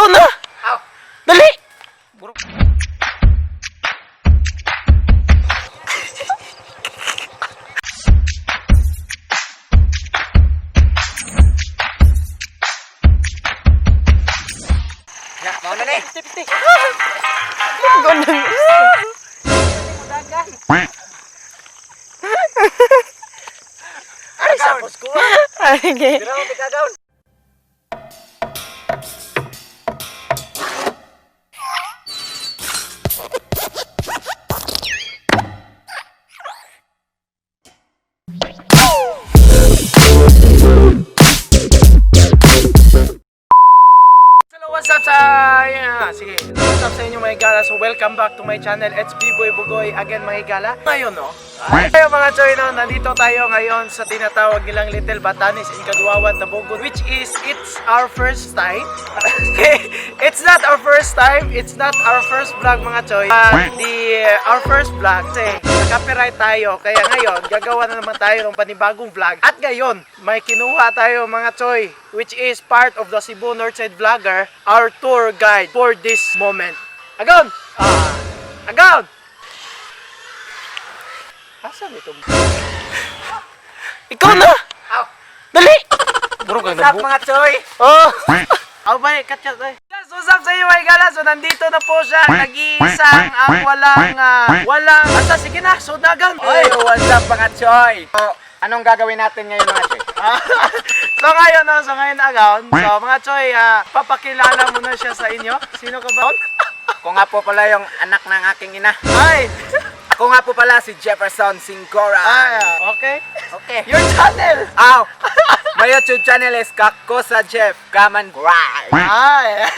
Ikaw na! Aw. Dali! Ya, mao na ni. Ay, sapos ko. Okay. Dira mo pikagaon. Hello, what's up sa... Yeah, sige. What's up sa inyo, mga higala? So, welcome back to my channel. It's B-Boy Bugoy again, mga higala. Ngayon, no? Ay, mga choy, no? Nandito tayo ngayon sa tinatawag nilang Little Batanes in Kaduawan, Tabogon, which is, it's our first time. It's not our first time. It's not our first vlog, mga choy. Our first vlog, kasi copyright tayo. Kaya ngayon, gagawa na naman tayo ng panibagong vlog. At ngayon, may kinuha tayo, mga choy, which is part of the Cebu Northside Vlogger, our tour guide for this moment. Agon! Ah, Agon! Asan ito? Ikaw na! Aw. Dali! Bro, What's up, mga choy? Oh! Oh, bye, cut cut. Ay. Yes, what's up sa inyo, mga higala? So, nandito na po siya, nag-iisang ang walang, basta sige na, so nagan. Hey, what's up, mga choy? So, anong gagawin natin ngayon, mga choy? So ngayon, no, so ngayon, Agaon. So mga choy, papakilala mo na siya sa inyo. Sino ka ba? Ako nga po pala yung anak ng aking ina. Ay! Ako nga po pala si Jefferson Singora. Ay, okay. Okay. Your channel! Aw! My YouTube channel is Kakosa Jeff. Come and ride. Ay!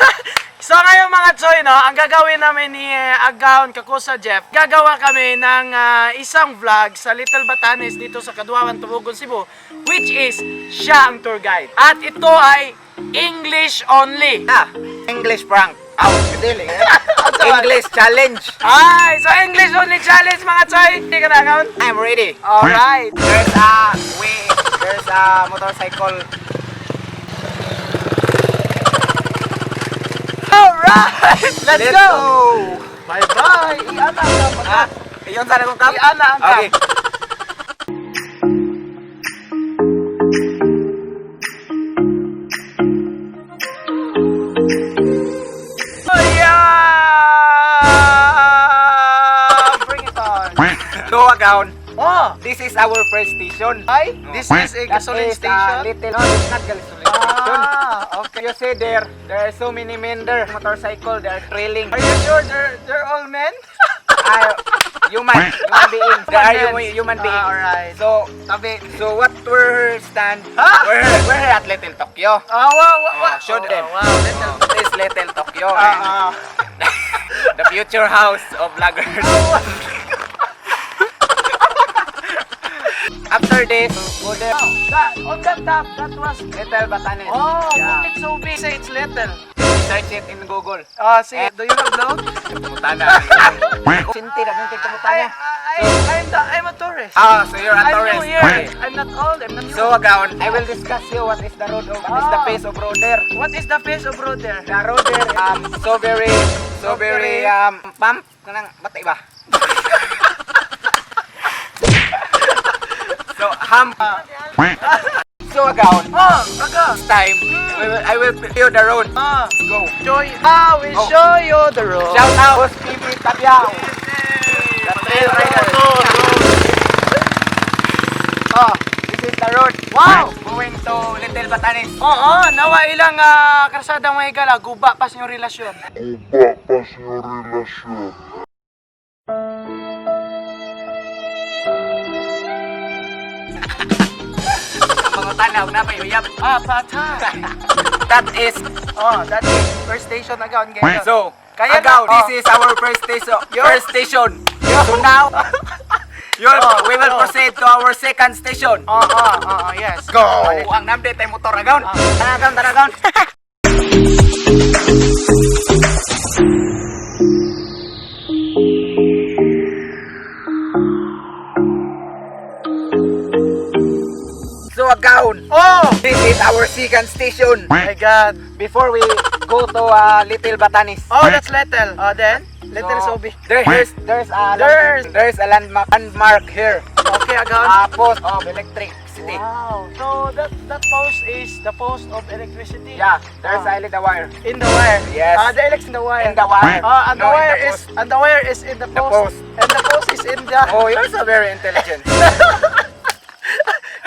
So ngayon, mga choy, no, ang gagawin namin ni Agaon Kakusa Jeff, gagawa kami ng isang vlog sa Little Batanes dito sa Kaduawan, Tubugon, Cebu, which is siya ang tour guide. At ito ay English only. Ah, English prank. Aw, dili. English challenge. Ay, so English only challenge, mga choy. Hindi ka na, Agaon? I'm ready. Alright. There's a way. There's a motorcycle. Alright! Let's Let's go! go. Bye-bye! Iana ang kap. Ah, iyon sana kong kap. Iana ang kap. Okay. Oh, yeah! Bring it on! So, Agaon, Oh! this is our first station. Hi! This is a That gasoline is, station. Little, no, it's not gasoline station. Ah, okay. You see there, there are so many men there. Motorcycle, they are trailing. Are you sure they're all men? Ah, human beings. There are Human beings. human beings. Ah, alright. So, Tabi. so what we're stand? Ah! We're here at Little Tokyo. Ah, wow. Show Oh, them. Wow, little. This is Little Tokyo. Ah, ah. The future house of vloggers. After this, go there. That, on that top, that was... Little Batanes. Oh, Yeah. it's so big. Say it's little. Search it in Google. Ah, sige. Do you have load? Kumutana. Sinti na, sinti kumutana. I'm a tourist. Ah, so you're a I'm tourist. new here. Okay. I'm not old. I'm not new. So, Agaon, I will discuss you what is the road of, what is the Ah. face of road there. What is the face of road there? The road there, so very, pump, kanang, batay ba? So, hump. So, Agaon, Oh, aga. this time, I will show you the road. Ah, Go. Joy. Ah, we Oh. show you the road. Shout out, Boss TV Tabiao. The trail rider. Ah, This is the road. Wow. Going to Little Batanes. Oo, nawa ilang karsada, mga higala, guba pas yung relasyon. Guba pa yung relasyon. Mga tanaw na may uyab. Ah, patay. That is Oh, that's it. First station agaon ngayon. So, Kaya na- Agaw, oh. this is our first station. First station. So now, Oh, we will oh. proceed to our second station. Oh, yes. Go! Ang namde tayo motor agaw. Ah. Tara agaw, tara agaw. So agaon. Oh! This is our second station. My God. Before we go to Little Batanes. Oh, that's Little. Oh, then? Little So, Sobi. There's a landmark here. Okay, agaon. Post of electricity. Wow. So that post is the post of electricity. Yeah, there's Ah. a little wire. In the wire. Yes. The electric in the wire. In the wire. And the No, in wire the is post. and the wire is in the The post. post. And the post is in the Oh, you're so very intelligent.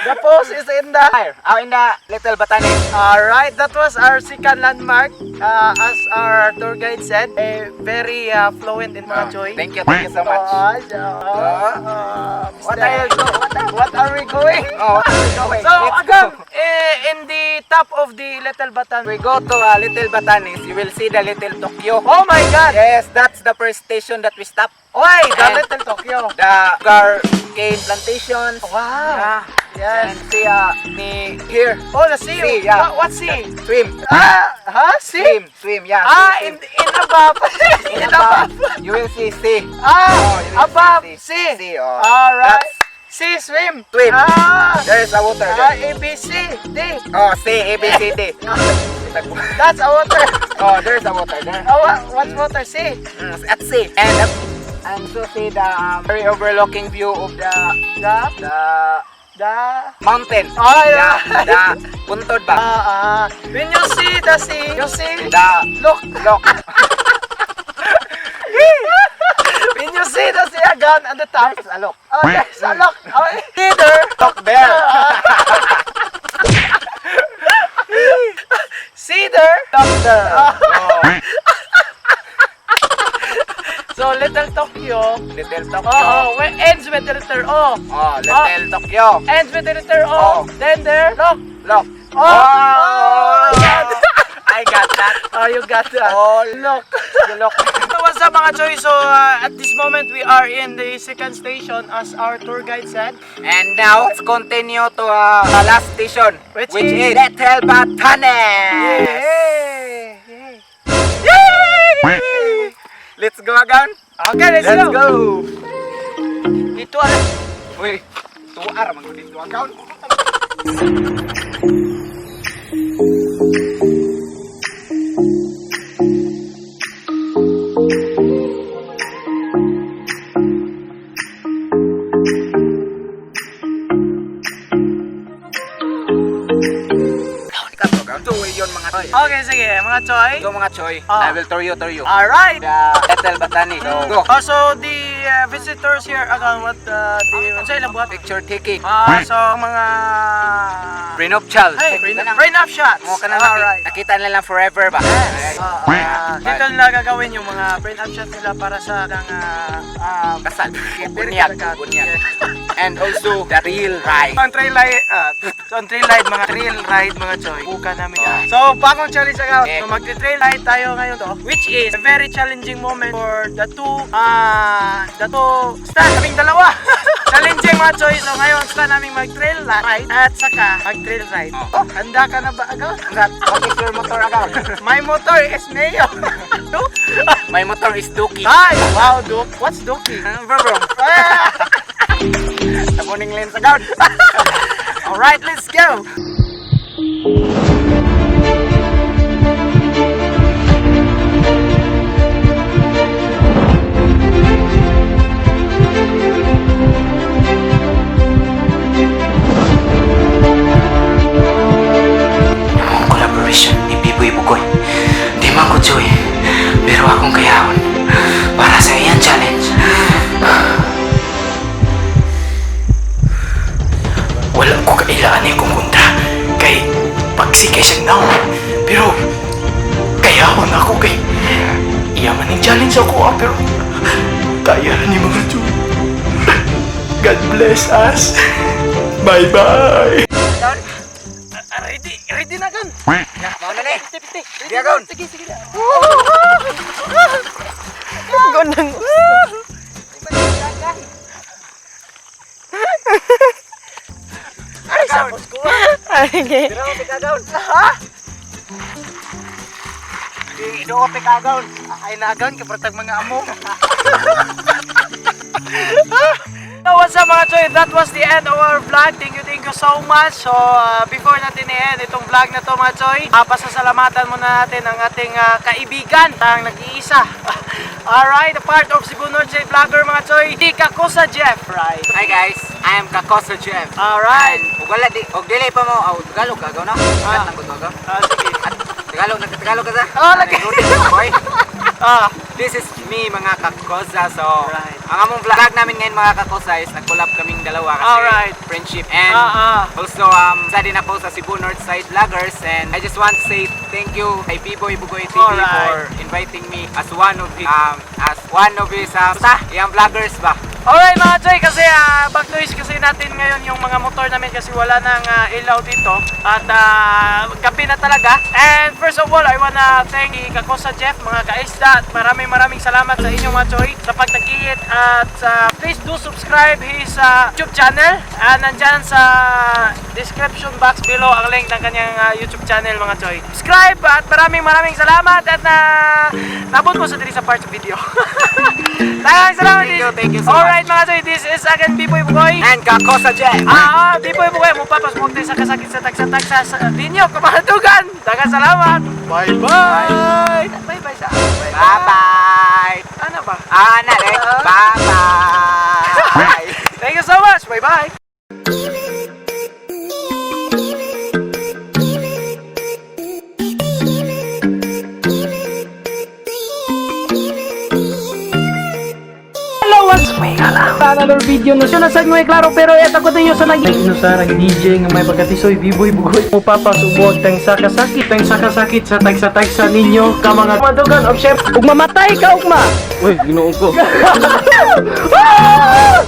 The post is in the Wire. Oh, in the Little Batanes. Alright, that was our second landmark. As our tour guide said, eh, very fluent in mga choy. Ah, thank you so much. What are you what are we going? Oh, what are we going? So, Let's again, go. eh, in the top of the Little Batan. We go to Little Batanes, you will see the Little Tokyo. Oh my God! Yes, that's the first station that we stop. Why? The And Little Tokyo. The sugar cane plantations. Wow. Yeah. Yes. And see the here. Oh, the sea. Sea, yeah. What sea? Swim. Ah, huh? Sea? Swim, swim, yeah. Ah, swim, in above. swim. In above. You will see sea. Ah, Oh, you will above. see Sea. sea. Sea, oh. All right. That's Sea swim. Swim. Ah. There is a water Ah, there. A B C D. Oh, C, A, B, C, D. That's a water. Oh, there's a water there. Oh, what's water? Sea. At sea. And to see the very overlooking view of the The the the mountain. Oh, yeah. The puntod ba? Ah, ah. When you see the sea, you see The look. look. When you see the sea again on the top. There's a look. Oh, there's a look. Oh, see there. Look there. See there. Look there. Oh, So, Little Tokyo. Little Tokyo. Oh, oh, ends with the letter O. Oh, Little Tokyo. Ends with the letter O. Oh. Then there. Look. Look. Oh. Oh, Oh, I got that. Oh, you got that. Oh, Look. You look. So what's up, mga choy? So at this moment, we are in the second station, as our tour guide said. And now, let's continue to the last station, Which which is- is Little Batanes. Yay! Yay! Yay! Let's go again. Okay, let's Let's go. go. Dito ah. Uy, 2 hour man gud dito again. Yun mga choy. Okay, sige, mga choy. Go mga choy. Ah. I will tour you, tour you. Alright. The Little Batanes. So, go. Oh, so the visitors here again, what the sa ilang buhat? Picture taking. Ah, so mga Prenuptial. Hey, prenup shots. Mo ka na Alright. nakita nila lang forever ba? Yes. Ah, dito nila gagawin yung mga prenup shots nila para sa ng Kasal. Bunyag. Bunyag. And also, the real ride. Ang trail ride, so ang trail ride, mga trail ride, mga choy. Buka namin. So, bagong challenge account. Eh. So, magti-trail ride tayo ngayon to, which is a very challenging moment for the two, stand, kaming dalawa. Challenging, mga choy. So, ngayon, stand namin mag-trail ride at saka mag-trail ride. Oh. Handa ka na ba, agaw? What is your motor agaw? My motor is Neo. My motor is Duki. Hi! Wow, Duke. What's Duki? Bro, bro. Ah! Tabuning lens agaw. Alright, let's go! Ang collaboration ni Biboy Bugoy. Di man ko joy, pero akong kayahon para sa iyang challenge. Wala ko kailaan ni kong kontra kay pagsikay siya now. Pero kayahon ako kay iya man ning challenge ako ah, pero kaya ni mga joy. God bless us. Bye bye. Ready, ready na gan. Mao na ni. Piti, ready Di agaw. na. Sige, sige. Gonang Ay, sapos ko. Ay, Dira mo tikagaw. Ha? Di do tikagaw. Ay, nagan, kapartag mga amo. So what's up, mga choy? That was the end of our vlog. Thank you so much. So before natin i-end itong vlog na to, mga choy, pasasalamatan muna natin ang ating kaibigan, ang nag-iisa. Alright, a part of Cebu Northside Vlogger, mga choy, di Kakosa Jeff, right? Hi guys, I am Kakosa Jeff. Alright. And ug wala di og dili pa mo aw Tagalog agaw no? Ah. Ah. Tagalog. Ah, sige. At Tagalog nag Tagalog ka sa? Oh, lagi. Boy. Ah, This is me, mga kakosa. So, Right. ang among vlog namin ngayon, mga kakosa, is nag-collab kaming dalawa kasi Alright. friendship and also isa din ako sa Cebu Northside Vloggers and I just want to say thank you kay B-Boy Bugoy TV for inviting me as one of his basta, iyang vloggers ba. Alright, mga choy, kasi back to is kasi natin ngayon yung mga motor namin kasi wala nang ilaw dito at gabi na talaga. And first of all, I wanna thank Kakosa Jeff, mga kaisda, at maraming maraming salamat sa inyo, mga choy, sa pagtagilid at please do subscribe his YouTube channel. Nandyan sa description box below ang link ng kanyang YouTube channel, mga choy. Subscribe at maraming maraming salamat at na nabot mo sa diri sa part of video. Maraming salamat. Thank you so Alright, mga choy, this is again B-Boy Bugoy. And Kakosa Jeff. Ah, B-Boy Bugoy, mo papas mo sa kasakit sa tagsa-tagsa sa ninyo kamahatugan. Daghang salamat. Bye-bye. Bye-bye sa. Bye-bye. Ano ba? Ah, na, bye-bye. Thank you so much. Bye-bye. Hello, what's another video no siya sa may klaro pero eto ko ninyo sa nag no sa nag DJ nga may pagkatisoy B-Boy Bugoy mo papasubog tang sakasakit tang sakasakit sa tagsa-tagsa ninyo ka mga madugan og chef ug mamatay ka ugma. Uy, ginoo ko. Ah!